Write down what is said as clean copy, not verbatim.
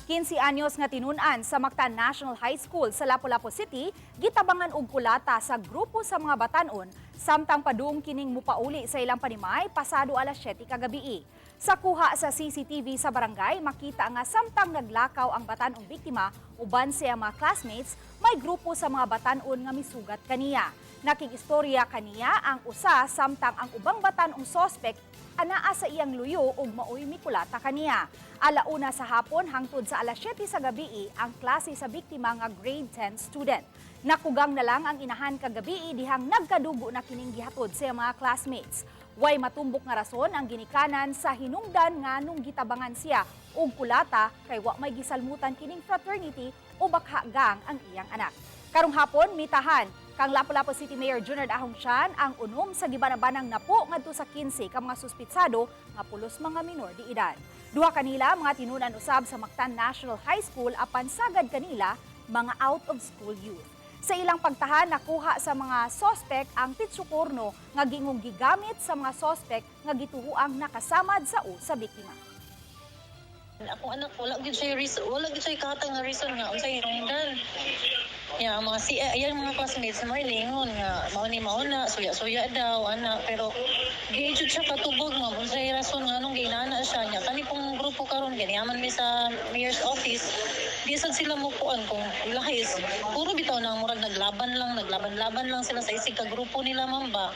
15 anyos nga tinun-an sa Mactan National High School sa Lapu-Lapu City, gitabangan og kulata sa grupo sa mga batanon samtang padung kining mupauli sa ilang panimay pasado alas 7 kagabii. Sa kuha sa CCTV sa barangay, makita nga samtang naglakaw ang batanong biktima uban siya mga classmates, may grupo sa mga batanon nga misugat kaniya. Nakig-istorya kaniya ang usa samtang ang ubang batanong sospek anaa sa iyang luyo ug maoy mikulata kaniya. Alauna sa hapon hangtod sa alas 7 sa gabi ang klase sa biktima nga grade 10 student. Nakugang na lang ang inahan kagabi dihang nagkadugo na kining gihatod sa iyang mga classmates. Way matumbok nga rason ang ginikanan sa hinungdan nga nung gitabangan siya og kulata kay wa may gisalmutan kining fraternity o bakha gang ang iyang anak. Karong hapon, mitahan kang Lapu-Lapu City Mayor Junard Ahong Chan ang unom sa gibanabanang napo ngadto sa 15 ka mga suspitsado nga pulos mga minor de edad. Duha kanila mga tinunan usab sa Mactan National High School, apan sagad kanila mga out of school youth. Sa ilang pagtahan, nakuha sa mga sospek ang pitsukorno nga gingong gigamit sa mga sospek nga gituhuang nakasamad sa u sa biktima. Akong anak, wala gyud siya reason, wala gyud siya kahatag nga reason nga unsay hinungdan. Ya, ang mga si ayan mga classmates mo lingon nga mao ni mao na suya-suya daw ana, pero di jud siya katubag, ma'am, unsay rason nga nung ginana siya niya. Kani pong grupo karon ganiaman mi sa mayor's office, di sad sila mo kuan kung ilahis. Puro bitaw nang murag naglaban lang, naglaban-laban lang sila sa isig ka grupo nila, ma'am ba.